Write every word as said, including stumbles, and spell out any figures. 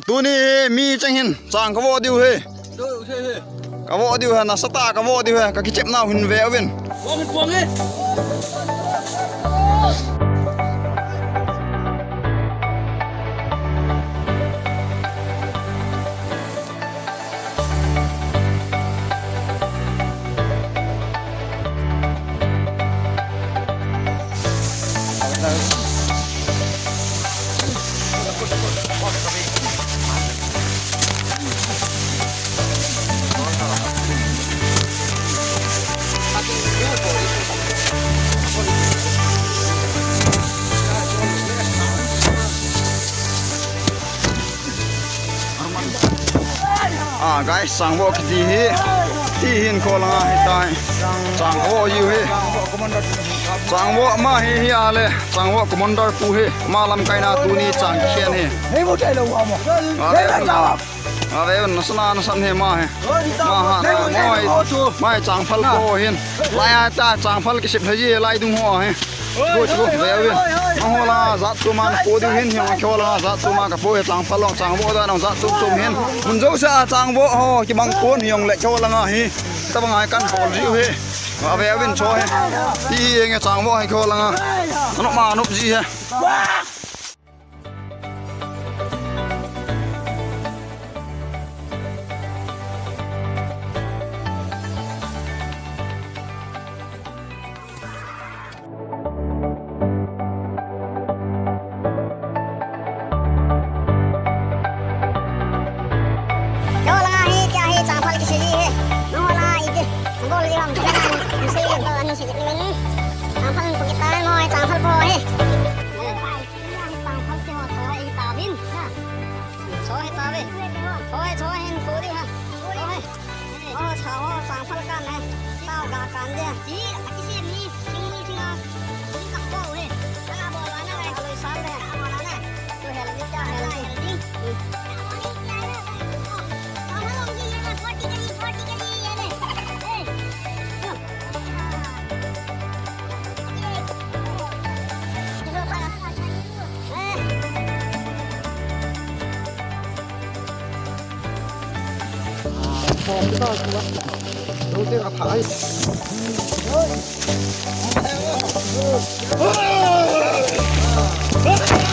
Tuni hi mi cheng hin chang kavo diu hi. Kavo diu hi, nasatah a kavo diu hi, kakichep nau hin ve uvin. Ah, guys, changvoh kiti hi. Tihin kholanga hitai. Changvoh hiu hi. Changvoh ama hi hi ale. Changvoh commander pu hi. Ama lamkaina tuni chang khen hi. Ale. Ave un, nasana nasan hi ama hi. Ama ha na ngoi. Ama hi changphal po hin. Lai a ta changphal kisip lhaji lai dung ho hi. Chu chu ve uvin. Ama ho la jat chu man po diu hin hi, ama kholanga jat chu ma kapo hi changphal long changvoh da nang jat chu chu hin. Mun jouse a changvoh ho kibang pon hi jongle kholanga hi. Tabang ai kan bol jiu hi. Ave uvin cho hi. Ti hi nge changvoh hi kholanga. Anop ma anop ji hi. Kholanga hi, tia hi, changphal kisei ji hi. Nangho langa iti bol ji ham, kisei ji, to anu sei ji uvin. Changphal po kita, nangho hi changphal po hi. Changphal kiho to hi tavin. Cho hi tave. Cho hi, cho hin po di ha. Cho hi. Oh, cha ho, changphal kan hai. Tao ga kan de. Ji, akisem ni, sing ni, sing a. Sing ka po he. Ka bol wa na, ka bol sa le. Ka bol na. Tu hel ni, cha hel ni. Changphal long ji ye na, forty kg, forty kg ye le. Eh.